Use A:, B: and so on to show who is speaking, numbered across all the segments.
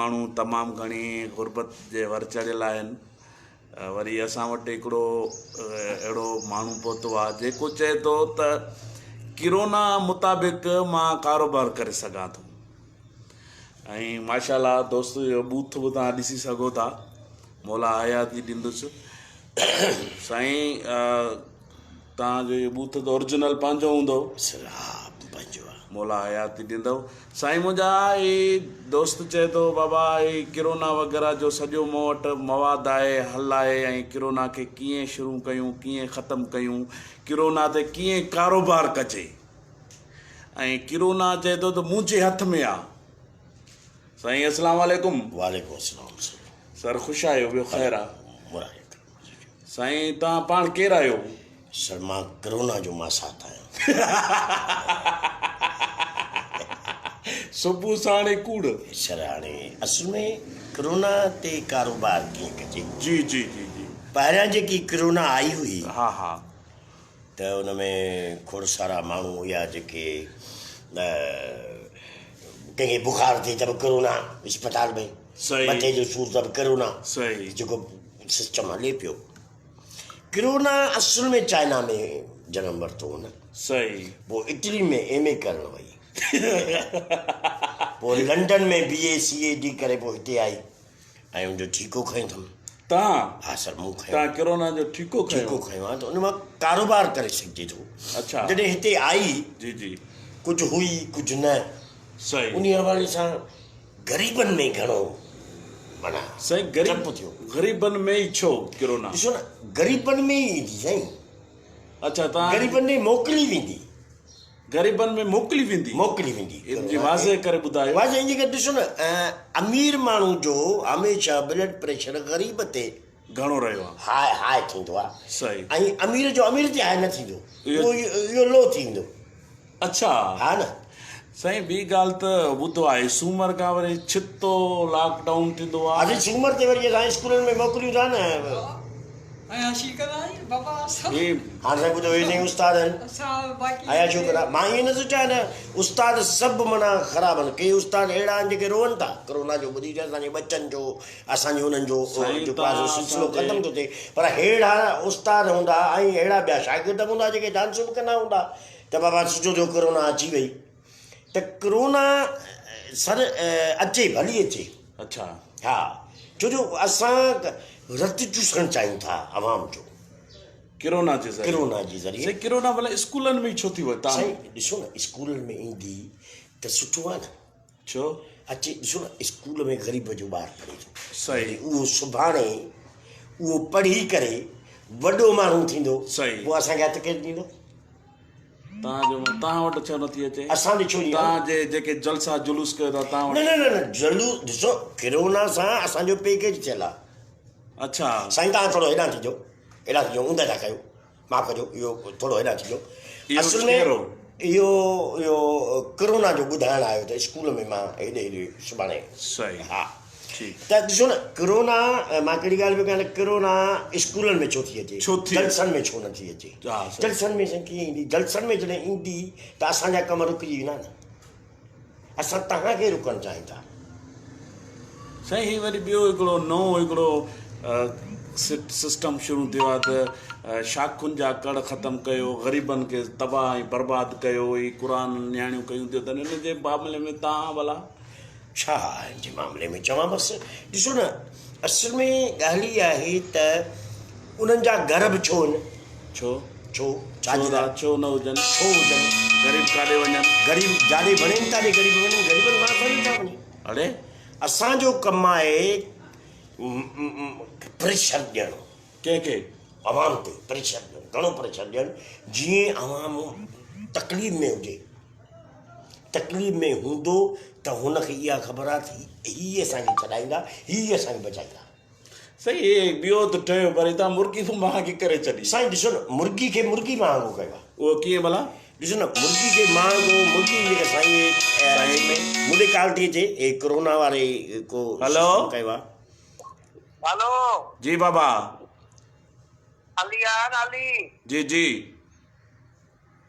A: ماڻهو تمام گهڻي غربت جي ور چڙهيل آهن وري اسان وٽ هڪڙو اهڙو ماڻهو پهتو آهي جيڪو چئي ٿو ته ڪرونا مطابق مان ڪاروبار ڪري سگهان ٿو ۽ ماشاء الله دوست جو بوٿ به توهان ڏسي سگهو ٿا مولا حياتي ڏيندس سائين توهان جو اهو بوٿ ته اوريجنل پنهنجو هوندو.
B: سر ها پنهنجو آ.
A: مولا حياتي ڏيندو. سائين منهنجا هي دوست چئي ٿو بابا هي ڪرونا وغيره جو سڄو مون وٽ مواد آهي حل آهي ۽ ڪرونا کي ڪيئن شروع ڪيون ڪيئن ختم ڪيون ڪرونا تي ڪيئن ڪاروبار ڪجي ۽ ڪرونا چئي ٿو ته منهنجي هٿ ۾ آ. سائين اسلام عليڪم.
B: وعليڪم السلام سر.
A: سر خوش آهيو ٻيو خير آ. سائين توهان پاڻ ڪير آهيو؟
B: سر مان ڪرونا جو ماسات آهيان.
A: صبح ساڻ ڪوڙ.
B: سر هاڻي اصل ۾ ڪرونا تي ڪاروبار ڪيئن ڪجي.
A: جي جي جي جي.
B: پهريان جيڪي ڪرونا آئي هئي.
A: ها ها.
B: ته ان ۾ کوڙ سارا ماڻهو هيا جيڪي ڪنهن کي بخار ٿئي ته به ڪرونا اسپتال ۾، مٿي جو سور ته به ڪرونا، جيڪو سسٽم هلي پيو. ڪرونا اصل ۾ چائنا ۾ جنم ورتو هن، پوء اٽلي ۾ ايم اي ڪرڻ وئي، پوء London ۾ B A C A D ڪري پوء هتي آئي. ۽ ان جو ٺيڪو کنيو اٿم.
A: توهان؟
B: ها سر مون کنيو.
A: توهان ڪرونا جو ٺيڪو کنيو؟
B: ٺيڪو کنيو آهي ته ان مان ڪاروبار ڪري سگهجي ٿو.
A: اڇا.
B: جڏهن هتي آئي.
A: جي جي.
B: ڪجهه هئي ڪجهه نه.
A: صحيح.
B: انهي حوالي سان غريبن ۾ گهڻو معنيٰ
A: سائين غريب
B: ڊپ ٿيو.
A: غريبن ۾ ئي ڇو ڪرونا؟
B: ڏسو نه غريبن ۾ ئي ايندي سائين.
A: اڇا توهان.
B: غريبن ڏي موڪلي ويندي.
A: غريبن ۾ موڪلي ويندي.
B: موڪلي ويندي.
A: ان جي واضح ڪري ٻڌايو.
B: واضح ان جي ڪري ڏسو نه امير ماڻهو جو هميشه بلڊ پريشر غريب تي
A: گهڻو رهيو آهي.
B: هاء هاء ٿيندو آهي.
A: صحيح.
B: ۽ امير جو امير تي هاء نه ٿيندو اهو لو ٿي ويندو.
A: اڇا.
B: ها نه.
A: سائين ٻي ڳالهه ته ٻڌو آهي سومر کان وري ڇتو لاڪ ڊائون ٿيندو آهي.
B: اڄ سومر تي وري اسان اسڪولن ۾ موڪليون ٿا نه.
C: عياشي ڪندا آهيون بابا اسان.
B: هاڻ سائين ٻڌو اهي سائين استاد آهن عياشيون ڪندا مان ائين نه ٿو چاهيان ته استاد سڀ معنيٰ خراب آهن ڪي استاد اهڙا آهن جيڪي روئن ٿا ڪرونا جو ٻڌي ته اسان جي ٻچن جو اسان جي انهن جو جيڪو آهي سو سلسلو ختم ٿو ٿئي پر اهڙا استاد هوندا ۽ اهڙا ٻيا شاگرد به هوندا جيڪي ڊانسون به ڪندا هوندا ته بابا سٺو ٿيو ڪرونا اچي وئي ته ڪرونا سر اچي ڀلي اچي.
A: اڇا.
B: ها ڇو جو اسان رت چوسڻ چاهيون ٿا عوام جو.
A: ڪرونا جي ذريعي.
B: ڪرونا جي ذريعي.
A: سائين ڪرونا ڀلا اسڪولن ۾ ئي ڇو ٿي وئي تان.
B: سائين ڏسو نه اسڪولن ۾ ايندي ته سٺو آهي نه.
A: ڇو؟
B: اچي ڏسو نه اسڪول ۾ غريب جو ٻار پڙهي ٿو.
A: صحيح.
B: اهو سڀاڻي اهو پڙهي ڪري وڏو ماڻهو ٿيندو.
A: صحيح.
B: پوء اسان کي هٿ ڪير ڏيندو؟
A: توهان جو توهان وٽ ڇو نٿي اچي؟
B: اسان ڏٺو ئي
A: توهان جي جيڪي جلسا جلوس ڪيو ٿا توهان وٽ
B: نه نه نه نه جلوس ڏسو ڪرونا سان اسان جو پيڪيج ٿيل آ.
A: اڇا.
B: سائين توهان ٿورو هيڏانهن ٿجو هيڏانهن ٿجو اوندهه ٿا ڪيو معاف ڪجو اهو ٿورو هيڏانهن ٿجو اصل ۾ اهو اهو ڪرونا جو ٻڌائڻ آيو ته اسڪول ۾ مان هيڏي هيڏي سڀاڻي
A: صحيح
B: ها ته ڏسو نه ڪرونا مان ڪهڙي ڳالهه پيو ڪيان ته ڪرونا اسڪولن ۾ ڇو ٿي اچي جلسن ۾ ڇو نه ٿي اچي جلسن ۾ سائين ڪيئن ايندي جلسن ۾ جڏهن ايندي ته اسان جا ڪم رڪجي ويندا نه اسان توهان کي رڪڻ چاهيون ٿا.
A: سائين هي وري ٻيو هڪڙو نئون هڪڙو سسٽم شروع ٿيو آهي ته شاخن جا ڪڙ ختم ڪيو غريبن کي تباهه ۽ برباد ڪيو هي قرآن نياڻيون ڪيون ٿيون اٿن ان جي معاملي ۾ توهان ڀلا
B: ڇا ان جي معاملي ۾ چوان بس ڏسو نه اصل ۾ ڳالهه هي آهي ته انهن جا گهر به ڇو آهن؟
A: ڇو؟
B: ڇو؟ ڇا جي لاء؟
A: ڇو نه هجن؟
B: ڇو هجن؟
A: غريب ڪاڏي وڃن؟
B: غريب جاڏي وڻين تاڏي غريب وڃن، غريبن سان اسان جو ڇا وڃي؟
A: اڙي!
B: اسان جو ڪم آهي پريشر ڏيڻ.
A: ڪنهن کي؟
B: عوام تي پريشر ڏيڻ، گهڻو پريشر ڏيڻ جيئن عوام تڪليف ۾ هجي. تڪليف ۾ هوندو ته هن کي اها خبر آهي ته هي اسان کي ڇڏائيندا، هي اسان کي بچائيندا.
A: سائين هي ٻيو ته ٺهيو پر هتان مرغي به مهانگي ڪري ڇڏي.
B: سائين ڏسو نه مرغي کي مرغي مهانگو ڪيو آهي.
A: اهو ڪيئن ڀلا؟
B: ڏسو نه مرغي کي مهانگو مرغي جيڪا سائين هي مون ڏي ڪال ٿي اچي هي ڪرونا واري ڪو سسٽم ڪيو آهي.
D: هلو.
A: جي بابا.
D: علي آهي نه علي.
A: جي جي.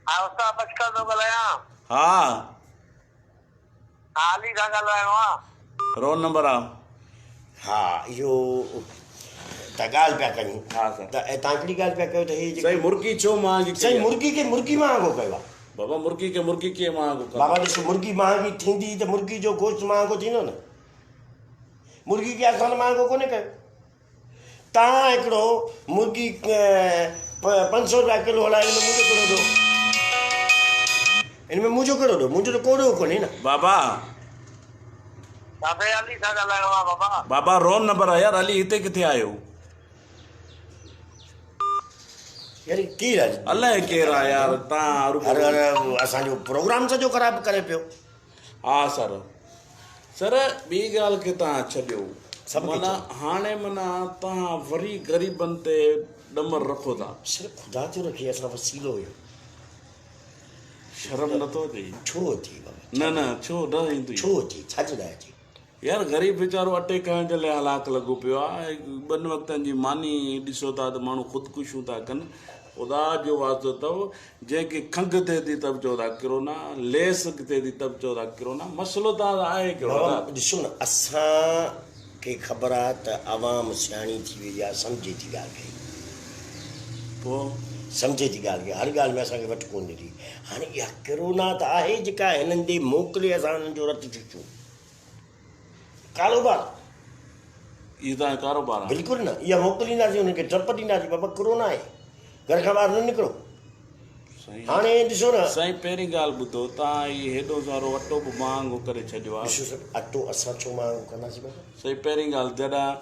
D: ها استاد بچڪل ٿو ڳالهايان.
A: ها.
D: ها علي سان ڳالهائڻو آ.
A: رون نمبر آ.
B: ها اهو ته ڳالهه پيا ڪيون.
A: ها سر.
B: ته توهان ڪهڙي ڳالهه پيا ڪيو ته هي جيڪي.
A: سائين مرغي ڇو مهانگي ڪئي آ.
B: سائين مرغي کي مرغي مهانگو ڪيو آ.
A: بابا مرغي کي مرغي ڪيئن مهانگو ڪندو.
B: بابا ڏس مرغي مهانگي ٿيندي ته مرغي جو گوشت مهانگو ٿيندو نه. مرغي کي اسان ته مهانگو ڪونهي ڪيو. توهان هڪڙو مرغي 500 روپيا ڪلو هلائي ان ۾ منهنجو ڪهڙو ڏوهه؟ ان ۾ منهنجو ڪهڙو ڏوهه؟ منهنجو ته ڪو ڏوهه ڪونهي نه.
A: بابا.
D: دادي علي سان ڳالهائڻو آ بابا.
A: بابا رون نمبر آ يار علي هتي ڪٿي آيو.
B: يار ڪير آ.
A: الائي ڪير آ يار تان
B: هر اسان جو پروگرام سڄو خراب ڪري پيو.
A: ها سر. سر ٻي ڳالهه کي توهان ڇڏيو
B: سڀ کي
A: معنيٰ هاڻي معنيٰ توهان وري غريبن تي ڏمر رکو ٿا.
B: سر خدا ٿو رکي اسان وسيلو هيو.
A: شرم نٿو اچي.
B: ڇو اچي بابا.
A: نه نه ڇو نه ايندو.
B: ڇو اچي ڇا جي لاء اچي.
A: يار غريب ويچارو اٽي کائڻ جي لاء هلاڪ لڳو پيو آ ۽ ٻن وقتن جي ماني ڏسو ٿا ته ماڻهو خودڪشيون ٿا ڪن خدا جو واسطو اٿو جنهن کي کنگهه ٿئي ٿي ته به چئو ٿا ڪرونا ليس ٿئي ٿي ته به چئو ٿا ڪرونا مسئلو توهان سان آهي ڪهڙو
B: بابا
A: ادا؟
B: ڏسو نه اسان کي خبر آ ته عوام سياڻي ٿي وئي آ سمجهي ٿي ڳالهه کي.
A: پوء؟
B: سمجهي ٿي ڳالهه کي هر ڳالهه ۾ اسان کي وٺ ڪونه ڏي ٿي هاڻي اها ڪرونا ته آهي جيڪا هنن ڏي موڪلي اسان هنن جو رت چوسيون. ڪاروبار.
A: اهو توهان جو ڪاروبار آهي.
B: بلڪل نه اها موڪلينداسين انهن کي ڊپ ڏينداسين بابا ڪرونا آهي گهر کان ٻاهر نه نڪرو هاڻي ڏسو نه.
A: سائين پهرين ڳالهه ٻڌو توهان هي هيڏو سارو اٽو به مهانگو ڪري ڇڏيو آهي.
B: ڏسو سر اٽو اسان ڇو مهانگو ڪنداسين بابا.
A: سائين پهرين ڳالهه جڏهن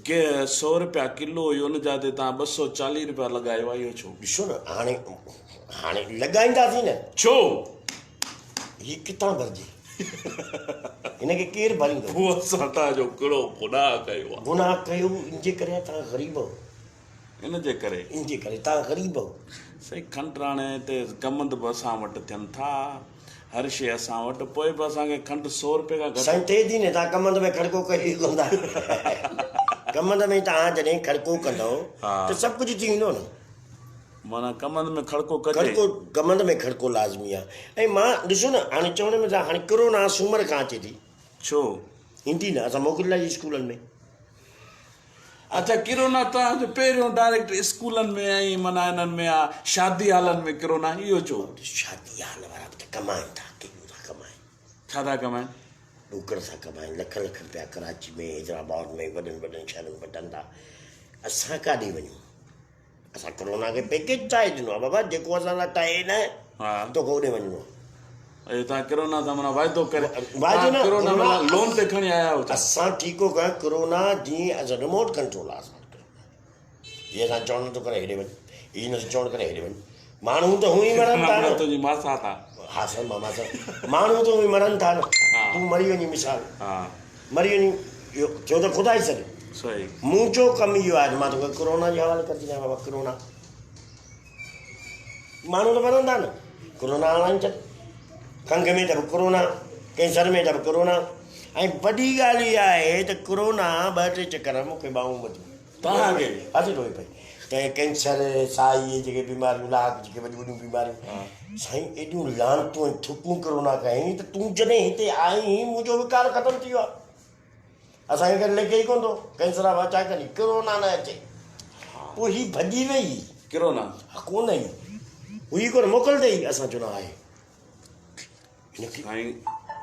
A: گيهه سو رپيا ڪلو هيو ان جاء تي توهان 240 رپيا لڳايو آهي اهو ڇو.
B: ڏسو نه هاڻي هاڻي لڳائينداسين نه.
A: ڇو.
B: هي ڪٿان ڀرجي؟ هن کي ڪير ڀريندو؟
A: پوء اسان توهان جو ڪهڙو گناهه ڪيو آهي؟
B: گناهه ڪيو ان جي ڪري توهان غريب آهيو.
A: ان جي ڪري؟
B: ان جي ڪري توهان غريب آهيو.
A: سائين کنڊ هاڻي هتي ڪمند به اسان وٽ ٿين ٿا، هر شيء اسان وٽ، پوء به اسان کي کنڊ سو رپئي کان گهٽ.
B: سائين ٿئي ٿي نه توهان ڪمند ۾ کڙڪو ڪري ڪندا. ڪمند ۾ توهان جڏهن کڙڪو ڪندؤ ته سڀ ڪجهه ٿي ويندو نه.
A: معنيٰ ڪمند ۾ کڙڪو ڪجي.
B: کڙڪو ڪمند ۾ کڙڪو لازمي آ ۽ مان ڏسو نه هاڻي چوڻ ۾ ته هاڻي ڪرونا سومر کان اچي ٿي.
A: ڇو؟
B: ايندي نه اسان موڪلينداسين اسڪولن ۾.
A: اڇا ڪرونا توهان جو پهريون ڊائريڪٽ اسڪولن ۾ ۽ معنيٰ انهن ۾ آ شادي هالن ۾ ڪرونا اهو ڇو؟
B: شادي هال وارا به ته ڪمائن ٿا ڪيڏو ٿا ڪمائن.
A: ڇا ٿا ڪمائن؟
B: ڏوڪڙ ٿا ڪمائن لک لک رپيا ڪراچي ۾ حيدرآباد ۾ وڏن وڏن شهرن ۾ وٺن ٿا اسان ڪاڏي وڃون. اسان ڪرونا کي پيڪيج ٺاهي ڏنو آهي بابا جيڪو اسان سان ٺاهي نه توکي اوڏي وڃڻو آهي.
A: اهو توهان ڪرونا سان معنيٰ واعدو ڪري
B: واعدو نه
A: ڪرونا معنيٰ لون تي کڻي آيا آهيو ڇا؟
B: اسان ٺيڪو ڪيو ڪرونا جي اسان ريموٽ ڪنٽرول آهي اسان وٽ ڪرونا جي اسان چوڻ نٿو ڪري هيڏي وڃ هي نٿو چوڻ ڪري هيڏي وڃ ماڻهو ته هونئن ئي مرن ٿا نه
A: تنهنجي ماسات آ
B: ها سر مان ماسات ماڻهو ته هونئن ئي مرن ٿا نه تون مري وڃي مثال مري وڃي اهو ٿيو ته خدا ئي سڏيو.
A: صحيح.
B: منهنجو ڪم اهو آهي ته مان توکي ڪرونا جي حوالي ڪري ڇڏيان بابا ڪرونا ماڻهو ته مرن ٿا نه ڪرونا آڻائين ڇڏ کنگهه ۾ ته به ڪرونا ڪينسر ۾ ته به ڪرونا ۽ وڏي ڳالهه اها آهي ته ڪرونا ٻه ٽي چڪر مون کي ٻانهون ٻڌيون
A: توهان کي
B: هٿ ڌوئي پئي ته ڪينسر سائي جيڪي بيماريون لاک جيڪي وڏيون وڏيون بيماريون سائين ايڏيون لعنتون ۽ ٿڪون ڪرونا ڪيائين ته تون جڏهن هتي آئين منهنجو وقار ختم ٿي ويو آهي اسان کي ڪڏهن ليکي ئي ڪونه ٿو ڪينسر آ ڇا ڪري ڪرونا نه اچي پوء هي ڀڄي وئي
A: ڪرونا
B: ها ڪونه هئي هئي ڪونه موڪل ڏئي اسان چيو نه آهي
A: سائين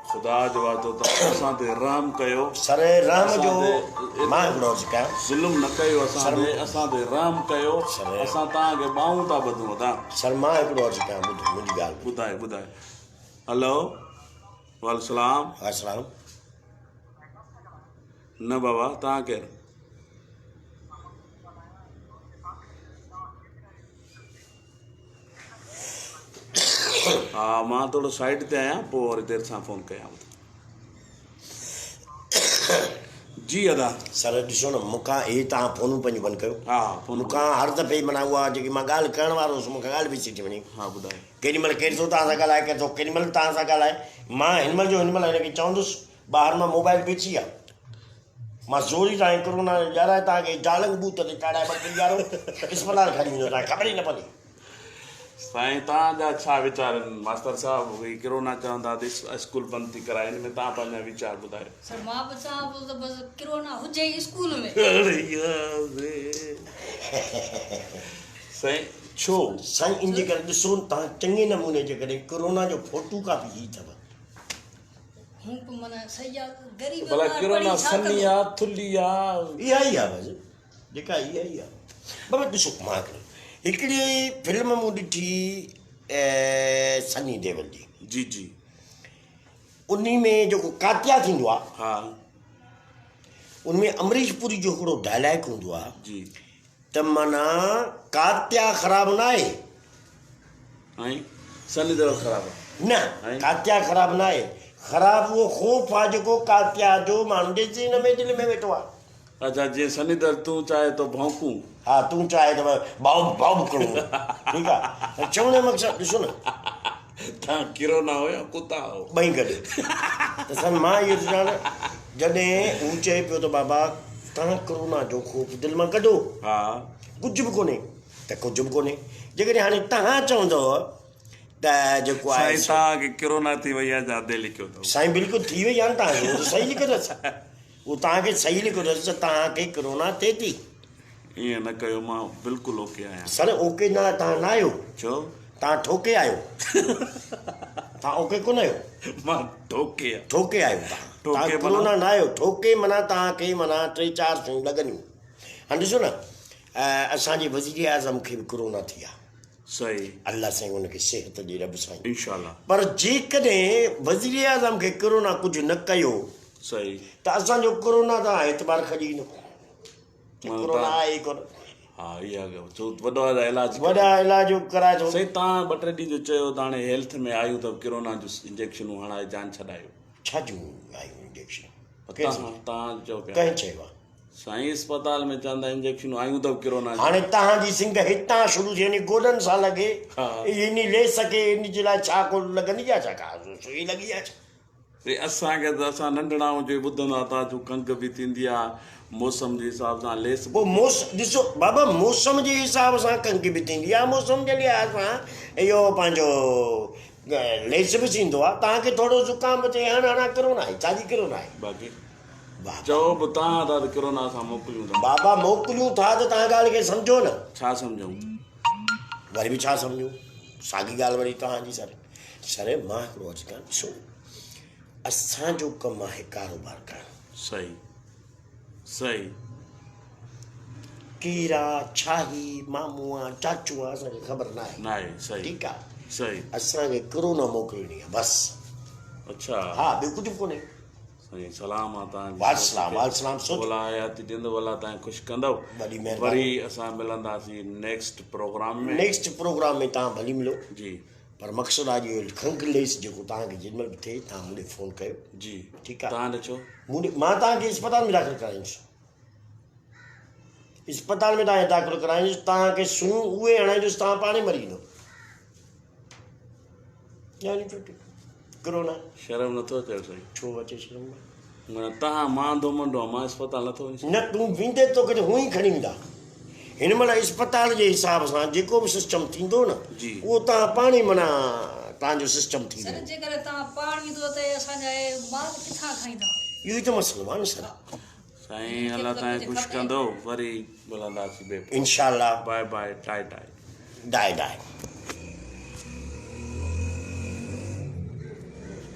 A: خدا جو وعدو ته اسان تي رحم ڪيو.
B: سر رحم جو مان هڪڙو عرض ڪيان.
A: ظلم نه ڪيو اسان تي اسان تي رحم ڪيو اسان توهان کي ٻانهون ٿا ٻڌون ادا.
B: سر مان هڪڙو عرض ڪيان ٻڌو منهنجي ڳالهه ٻڌو.
A: ٻڌايو ٻڌايو هلو وعليڪم السلام.
B: وعليڪم السلام.
A: نه بابا توهان ڪير. ها مان ٿورو سائيڊ تي آهيان پوء وري دير سان فون ڪيانو ٿو. جي ادا.
B: سر ڏسو نه مون کان هي توهان فونون پنهنجون بند ڪيو
A: ها فون
B: مون کان هر دفعي معنيٰ اها جيڪي مان ڳالهه ڪرڻ وارو هوس مون کان ڳالهه وسري ٿي وڃي.
A: ها ٻڌايو.
B: ڪيڏي مهل ڪير ٿو توهان سان ڳالهائي ڪير ٿو ڪيڏي مهل توهان سان ڳالهائي مان هن مهل جو هن مهل هن کي چوندس ٻاهر مان موبائل بيٺي آ. مان زوري تان هڪڙو نه ڄارائي توهان کي جالنگ بوت تي چاڙهائي ٻڪري وارو اسپتال کڻي ويندو توهان کي خبر ئي نه پوندي.
A: سائين توهان جا ڇا ويچار آهن ماستر صاحب هي ڪرونا چون ٿا ته اسڪول بند ٿي ڪرائي ان ۾ توهان پنهنجا ويچار ٻڌايو.
C: سر مان به چوان پيو ته بس ڪرونا هجي ئي اسڪول ۾.
A: سائين ڇو؟
B: سائين ان جي ڪري ڏسو توهان چڱي نموني جيڪڏهن ڪرونا جو فوٽو ڪاپي هي اٿو.
C: هون به معنيٰ صحيح آ غريب
A: ڀلا
C: ٻار
A: ڪرونا
C: پڙهي ڇا
A: سنهي
C: ڪندو.
A: آ ٿلهي آ.
B: اها ئي آ بس جيڪا اها ئي آ. بابا ڏسو مان هڪڙي فلم مون ڏٺي سني ديول جي.
A: جي جي.
B: انهي ۾ جيڪو ڪاتيا ٿيندو آ.
A: ها.
B: ان ۾ امريش پوري جو هڪڙو ڊائلاگ هوندو آ.
A: جي.
B: ته معنيٰ ڪاتيا خراب ناهي.
A: ۽ سني ديول خراب آ.
B: نه ڪاتيا خراب ناهي. خراب اهو خوف آ جيڪو ڪاتيا جو ماڻهن جي ذهن ۾ دل ۾ ويٺو آ.
A: اڇا جيئن سني ديول تون چاهي ٿو ڀونڪون.
B: ها تون چاهي ته ڀائو ڀائو ڪرون ٺيڪ آ ته چوڻ جو مقصد ڏسو نه.
A: تان ڪرونا هو يا ڪتا هو.
B: ٻئي گڏ ته سر مان اهو ٿو چوان ته جڏهن هو چئي پيو ته بابا تان ڪرونا جو خوف دل مان ڪڍو
A: ها
B: ڪجهه به ڪونهي ته ڪجهه به ڪونهي جيڪڏهن هاڻي تهان چوندؤ ته جيڪو آهي
A: سائين تان کي ڪرونا ٿي وئي آهي جادي لکيو اٿو.
B: سائين بلڪل ٿي وئي آهي نه تان کي اهو ته صحيح لکيو اٿس. اهو توهان کي صحيح لکيو اٿس ته توهان کي ڪرونا ٿئي ٿي.
A: ائين نه ڪيو مان بلڪل اوڪي آهيان.
B: سر اوڪي نه توهان نه آهيو.
A: ڇو؟
B: توهان ٺوڪي آهيو. توهان اوڪي ڪونه آهيو.
A: مان ٺوڪي آهيان.
B: ٺوڪي آهيو توهان. توهان ڪرونا نه آهيو. ٺوڪي معنيٰ توهان کي معنيٰ ٽي چار شيون لڳنديون. هاڻي ڏسو نه اسان جي وزير اعظم کي به ڪرونا ٿي آهي.
A: صحيح.
B: الله سائين ان کي صحت ڏي رب سائين.
A: انشاء الله.
B: پر جيڪڏهن وزير اعظم کي ڪرونا ڪجهه نه ڪيو.
A: صحيح.
B: ته اسان جو ڪرونا تان اعتبار کڄي ويندو. ڪرونا آهي ئي ڪونه.
A: ها اها ڳالهه ڇو وڏا وڏا علاج
B: وڏا علاج ڪرائي ٿو.
A: سائين تان ٻه ٽي ڏينهن جو چيو ته هاڻي هيلٿ ۾ آيون ته ڪرونا جون انجيڪشنون هڻائي جان ڇڏايو.
B: ڇا جون آيون انجيڪشن؟
A: تان چئو پيا.
B: ڪنهن چيو آ؟
A: سائين اسپتال ۾ چون ٿا انجيڪشنون آيون اٿو ڪرونا جون.
B: هاڻي تهان جي سنگهه هتان شروع ٿي وڃي گوڏن سان لڳي انهي ليس کي انهي جي لاء ڇا ڪو لڳندي آ ڇا ڪا سوئي لڳي آ ڇا.
A: سائين اسان کي ته اسان ننڍڙا هجي ٻڌندا ٿا اچون کنگهه به ٿيندي آ موسم جي حساب سان ليس به
B: پوء موس ڏسو بابا موسم جي حساب سان کنگهه به ٿيندي آ موسم جي لحاظ سان اهو پنهنجو ليس به ٿيندو آ تهان کي ٿورو زڪام به ٿئي هڻ هڻان ڪرونا آهي ڇا جي ڪرونا آهي.
A: باقي
B: بابا.
A: چئو به تان ٿا ته ڪرونا اسان موڪليون ٿا.
B: بابا موڪليون ٿا ته تان ڳالهه کي سمجهو نه.
A: ڇا سمجهون؟
B: وري به ڇا سمجهون؟ ساڳي ڳالهه وري توهان جي سر. سر مان هڪڙو عرض ڪيان ڏسو اسان جو ڪم آهي ڪاروبار ڪرڻ.
A: صحيح صحيح.
B: ڪير آ ڇا هي مامو آ چاچو آ اسان کي خبر ناهي.
A: ناهي صحيح.
B: ٺيڪ آ.
A: صحيح.
B: اسان کي ڪرونا موڪلڻي آ بس.
A: اڇا.
B: ها ٻيو ڪجهه به ڪونهي.
A: سائين سلام آ توهان جي
B: وعلسلام وعلسلام سوچ
A: مولا حياتي ڏيندو الله توهان کي خوش ڪندو
B: وڏي مهرباني
A: وري اسان ملنداسين نيڪسٽ پروگرام ۾
B: نيڪسٽ پروگرام ۾ توهان ڀلي ملو
A: جي
B: پر مقصد آ جو کنگهه ليس جيڪو توهان کي جنهن مهل به ٿئي توهان مون ڏي فون ڪيو
A: جي
B: ٺيڪ آ
A: توهان ڏي ڇو
B: مون ڏي مان توهان کي اسپتال ۾ داخل ڪرائيندس اسپتال ۾ توهان کي داخل ڪرائيندس توهان کي سيون اهي هڻائيندس توهان پاڻ ئي مري ويندو يعني ڇٽي ڪرونا.
A: شرم نٿو اچيو سائين.
B: ڇو اچي شرم؟
A: معنيٰ تهان مان انڌو منڊو آهيان مان اسپتال نٿو وڃي سگهان.
B: نه تون ويندين توکي ته هونئن ئي کڻي ويندا. هن مهل اسپتال جي حساب سان جيڪو به سسٽم ٿيندو نه
A: جي.
B: اهو تهان پاڻ ئي معنيٰ تهان جو سسٽم ٿي
C: سر
B: ويندو.
C: جيڪڏهن تهان پاڻ ويندو ته اسان جا اهي مال ڪٿان کائيندا.
B: اهو ئي ته مسئلو آهي نه سر.
A: سائين الله تهان کي خوش ڪندو وري ملنداسين ٻئي
B: انشاء الله.
A: باء باء ٽائي ٽائي.
B: ڊائي ڊائي.